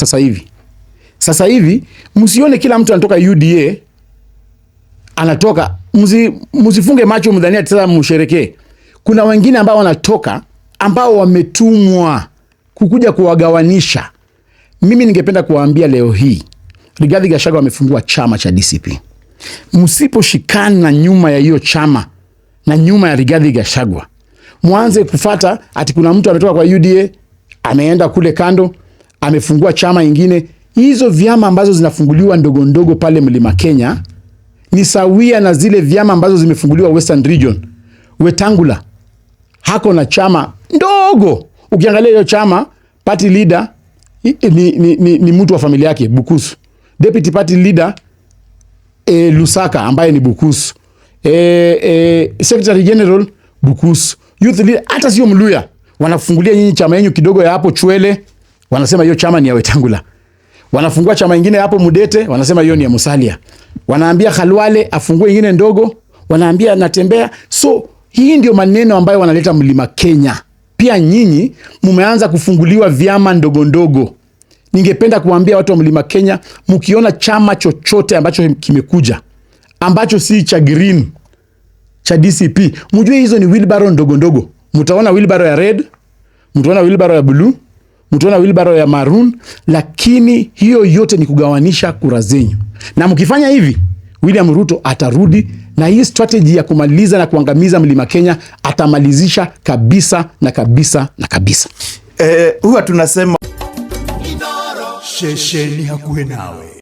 Sasa hivi, sasa hivi msione kila mtu anatoka UDA anatoka, msifunge macho mdhania ati sasa msherekee. Kuna wengine ambao wanatoka ambao wametumwa kukuja kuwagawanisha. Mimi ningependa kuwaambia leo hii, Rigathi Gachagua amefungua chama cha DCP. Msiposhikana nyuma ya hiyo chama na nyuma ya Rigathi Gachagua, mwanze kufata ati kuna mtu ametoka kwa UDA ameenda kule kando amefungua chama ingine. Hizo vyama ambazo zinafunguliwa ndogo ndogo pale Mlima Kenya ni sawia na zile vyama ambazo zimefunguliwa Western Region. Wetangula hako na chama ndogo. Ukiangalia hiyo chama, party leader ni mtu wa familia yake Bukusu, deputy party leader Lusaka ambaye ni Bukusu, secretary general Bukusu, youth leader hata sio Mluya. Wanafungulia nyinyi chama yenu kidogo ya hapo Chwele, wanasema hiyo chama ni ya Wetangula. Wanafungua chama ingine hapo Mudete, wanasema hiyo ni ya Musalia. Wanaambia Khalwale afungue ingine ndogo, wanaambia Natembea. So hii ndio maneno ambayo wanaleta Mlima Kenya. Pia nyinyi mumeanza kufunguliwa vyama ndogo ndogo. Ningependa kuambia watu wa Mlima Kenya, mkiona chama chochote ambacho kimekuja ambacho si cha green cha DCP, mjue hizo ni wheelbarrow ndogo ndogo. Mtaona wheelbarrow ya red, mtaona wheelbarrow ya blue, mtaona wheelbarrow ya maroon, lakini hiyo yote ni kugawanisha kura zenyu, na mkifanya hivi William Ruto atarudi na hii strategy ya kumaliza na kuangamiza Mlima Kenya atamalizisha kabisa na kabisa na kabisa. Huwa tunasema Shesheni hakuwe nawe.